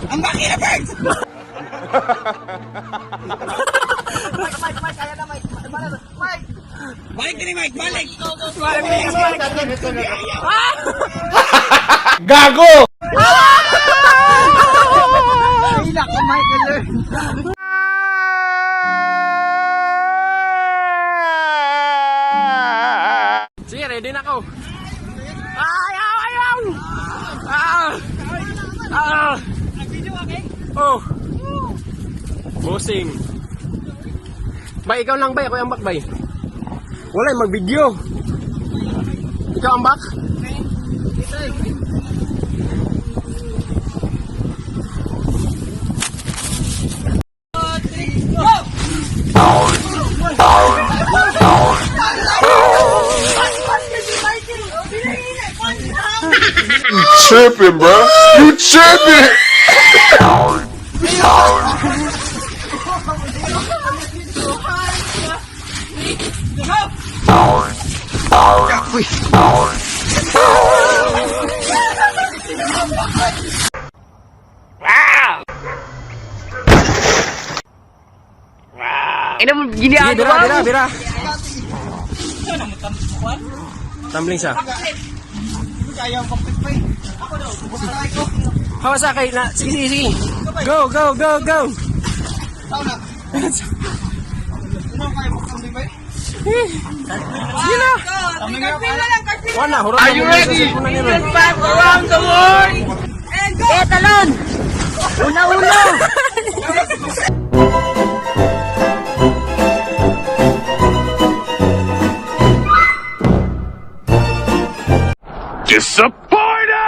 Ang baki na birds! Balik din, Mike, balik! Gago! Hila ka, Michael. Sige, ready na ako. Ay, ayaw, ayaw! Ah! Ah! Oh! Bossing. Bay, ikaw lang, bay. Ako yung bak, bay. Wala, mag-video. Ikaw ang bak? You tripping, bro. You tripping. Ina mo Sige, ginagawa bira, mo. bira, bira. Tumbling siya. Hawa sa kay na. Sige, sige, sige. Go, go, go, go. Sige na. Wala, hurot. Are you ready? Back around the world. Eh, talon! Una-uno! Disappointed!